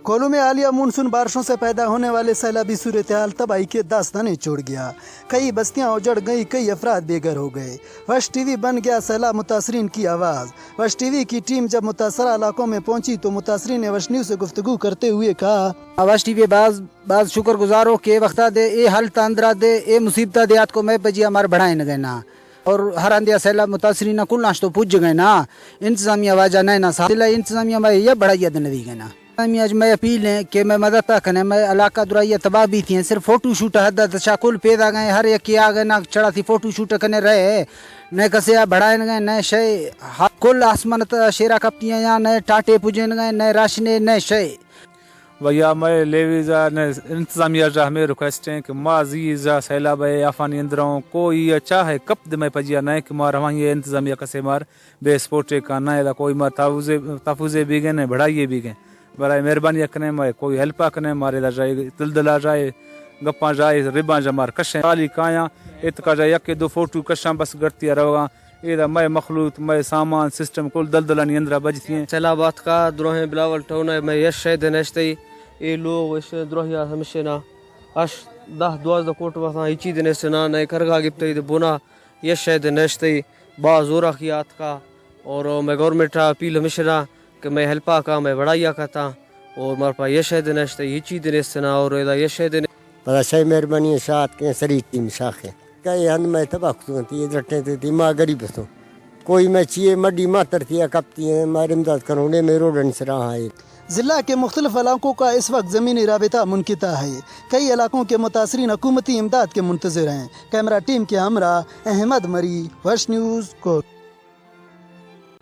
کولو میں حالیہ مونسون بارشوں سے پیدا ہونے والے سیلابی صورتحال تباہی کے داستانیں چھوڑ گیا۔ کئی بستیاں اجڑ گئی، کئی افراد بے گھر ہو گئے۔ وش ٹی وی بن گیا سیلاب متاثرین کی آواز۔ وش ٹی وی کی ٹیم جب متاثرہ علاقوں میں پہنچی تو متاثرین نے وش نیوز سے گفتگو کرتے ہوئے کہا، وش ٹی وی باز باز شکر گزار ہو کہ وقتا دے اے حل تا اندرا دے اے مصیبتا دے آتکو میں پجیا مار بڑھائیں گئے نا۔ اور ہر ہندیا سیلاب متاثرین کل ناشتو پج گئے نا۔ انتظامیہ واجہ نئے نا ساتھ انتظامیہ میں یہ بڑھائی دے نوی گئے نا۔ انتظامیہ اج میں اپیل ہیں کہ میں مدد تا کنے، میں علاقہ درائی تباہ بھی تھی ہیں، صرف فوٹو شوٹ حد تک شاہ کل پیدا گئے، ہر یک آ گئے نا چڑھا تھی فوٹو شوٹ کنے رہے، نئے کسے آ بڑھائیں گئے، نئے شے، ہر کل آسمان تا شیرا کپتی ہیں یا نئے ٹاٹے پجین گئے، نئے راشنے، نئے شے۔ و یا مئے لیویز ء نہ انتظامیہ ء ہمے ریکویسٹ ہیں کہ ما زی زا سیلاب ء آفانی اندروں کوئی ء چاہے کپ دے مئے پجیا نہ کہ ما روانی ء انتظامیہ کسے مار بے سپورٹ ء کان نہ ادا کوئی ما تحفظ تحفظ ء بیگیں نہ بڑھائی ء بیگیں۔ برائے مہربانی ء کنیں مئے کوئی ہیلپ ء کنیں مارے دا جائے دلدلا جائے گپاں جائے رباں جا مار کشیں خالی کایاں اتکا جائے یک دو فوٹو کشاں بس گڑتی ء روگاں۔ ادا مئے مخلوق، مئے سامان، سسٹم کل دلدلانی اندرا بجتی ہیں۔ سیلاب آتکا دروہیں بلاول ٹاؤن ء مئے یش شے دے نشتئی، اے لوگ اش دروہیا ہمشینا اش دہ دوازدہ کوٹ واساں ہچی دے نیستنا، نئے کرگا گپتئی دے بونا یش شے دے نشتئی، با زورا کی آتکا۔ اور مئے گورنمنٹ ء اپیل ہمشینا کہ مئے ہیلپا کا، مئے بڑائیا کا تا اور مارپا یش شے دے نشتئی، ہچی دے نیستنا اور ادا یش شے دے پدا شے مہربانی شاہ آتکیں سری ٹیم شاخیں۔ کئے ہند مئے تباہ کتگنت، اے درٹینت تی ما گریب اتوں۔ کوئی مئے چیئے مڈی ما ترتیا کپتی ہیں، مار امداد کرونے مئے روڈن سرا آئے۔ ضلع کے مختلف علاقوں کا اس وقت زمینی رابطہ منقطع ہے۔ کئی علاقوں کے متاثرین حکومتی امداد کے منتظر ہیں۔ کیمرہ ٹیم کے ہمراہ احمد مری، وش نیوز، کوٹ۔